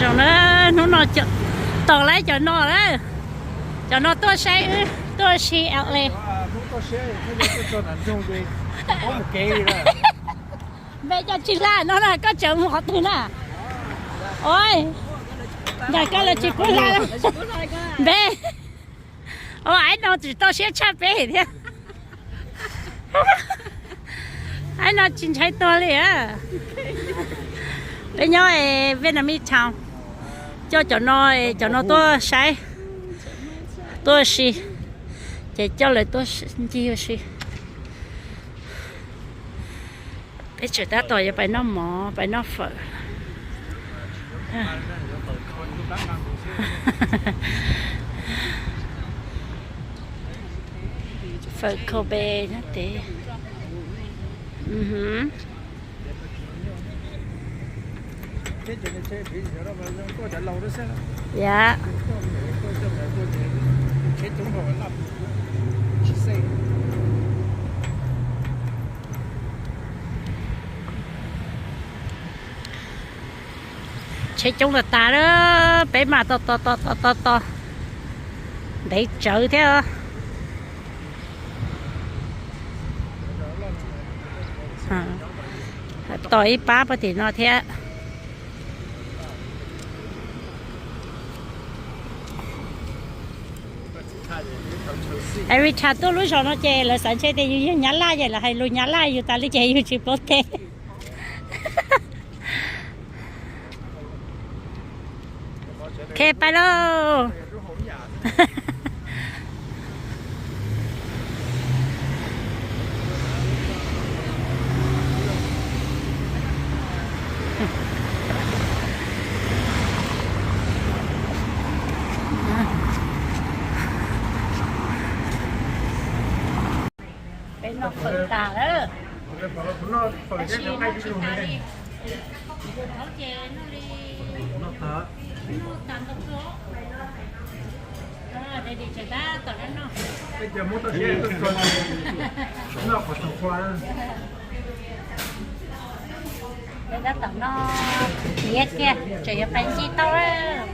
Zoo na, hnub no tos lawv cov no lawm. Cov no tuaj saib wb, tuaj si L A. Npe cov tsis hla no na, koj tseem mus qhov twg na? Oi, ntawm koj los tsis pub hla. Npe, ua aib no tsis tau siab tshaj peb thiab. Aib no tsis ntshai tuag li. Peb nyob Vietnamese Town, coj cov no, cov no tuaj saib, tuaj si, ces coj lawv tuaj ncig ua si. Peb tseem tab tom yuav pais noj mov, pais noj fawm. Fawm Kobe nyob tid. Yam. Tsheb coob tas tas lawm, peb mas tos tos tos tos tos, ntev tsawv thiab. Tos ib pab puag tim no thiab. Every time tuaj lub zos no ces lawv xav ntshe tias yus yog Nyab Laj, ces lawv hais lus Nyab Laj yus tas li ces yus tsis paub teb. Ok, pais lauj. Peb noj fawm tas lawm. Tab sis noj tsis tas li. Noj tas li. Noj tas ntau kawg. Ready tseem tab tom no noj. Peb tab tom no tiav kiag tseem yuav pais ncig tau lawm.